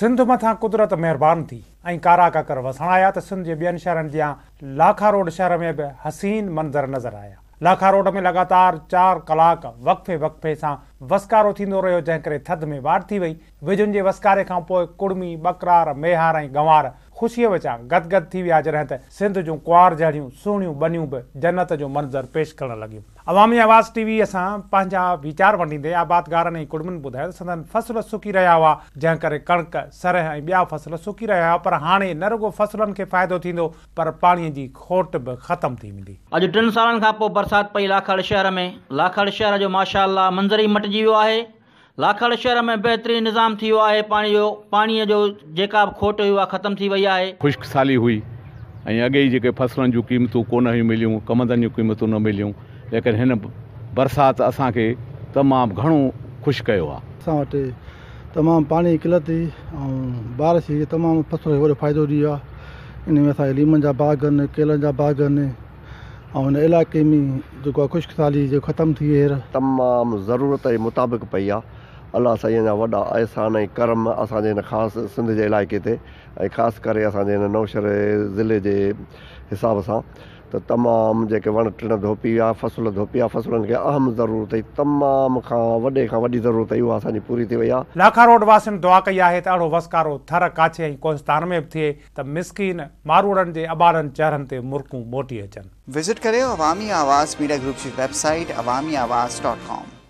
سنڌ مٿان قدرت مهربان ٿي ۽ ڪارا ڪڪر وسڻ آيا ته سنڌ جي ٻين شهرن جيان لاکا روڊ شهر ۾ به حسين منظر نظر آيا. لاکا روڊ ۾ لڳاتار چار ڪلاڪ وقفي وقفي سان وسڪارو ٿيندو رهيو جنهن ڪري ٿڌ ۾ واڌ ٿي وئي. وڄن جي وسڪاري کان پوء ڪڙمي، ٻڪرار، ميهار ۽ ڳنوار خوشيء وچان گد گد ٿي ويا جڏهن ته سنڌ جون ڪنوار جهڙيون سهڻيون ٻنيون به جنت جو منظر پيش ڪرڻ لڳيون. عوامي آواز ٽي وي سان پنهنجا ويچار ونڊيندي آبادگارن ۽ ڪڙمين ٻڌايو ته سندن فصل سڪي رهيا هئا جنهن ڪري ڪڻڪ، سرنهن ۽ ٻيا فصل سڪي رهيا هئا پر هاڻي نه رڳو فصلن کي فائدو ٿيندو پر پاڻي جي کوٽ به ختم ٿي ويندي. اڄ ٽن سالن کان پوء برسات پئي لاکاڙ شهر ۾، لاکاڙ شهر جو ماشاء الله منظر ئي مٽجي ويو آهي، لاکڙ شهر ۾ بهترين نظام ٿي ويو آهي پاڻي جو پاڻي جو جيڪا به کوٽ هئي اها ختم ٿي وئي آهي. خشڪ سالي هئي ۽ اڳي ئي جيڪي فصلن جون قيمتون ڪونه هيون مليون ڪمندن جون قيمتون نه مليون ليڪن هن برسات اسان کي تمام گهڻو خوش ڪيو آهي. اسان وٽ تمام پاڻي جي قلت هئي ۽ بارش جي تمام فصل کي وڏو فائدو ڏيو آهي ان ۾ اسان کي ليمن جا باغ آهن ڪيلن جا باغ آهن ۽ هن علائقي ۾ جيڪو آهي خشڪ سالي جيڪو ختم ٿي وئي هير. تمام ضرورت جي مطابق پئي آ الله سائين جا وڏا احسان ۽ ڪرم اسان جي هن خاص سنڌ جي علائقي تي ۽ خاص ڪري اسان جي هن نوشهري ضلعي جي حساب سان ته تمام جيڪي وڻ ٽڻ ڌوپي ويا فصل ڌوپي ويا فصلن کي اهم ضرورت هئي تمام کان وڏي کان وڏي ضرورت هئي اها اسان جي پوري ٿي وئي آ. لاکا روڊ واسين دعا ڪئي آهي ته اهڙو وسڪارو ٿر، ڪاڇي ۽ ڪوهستان ۾ به ٿئي ته مسڪين ماروئڙن جي اٻارن چهرن تي مرڪون موٽي اچن. وزٽ ڪريو عوامي آواز ميڊيا گروپ جي web site Awami Awaz dot com.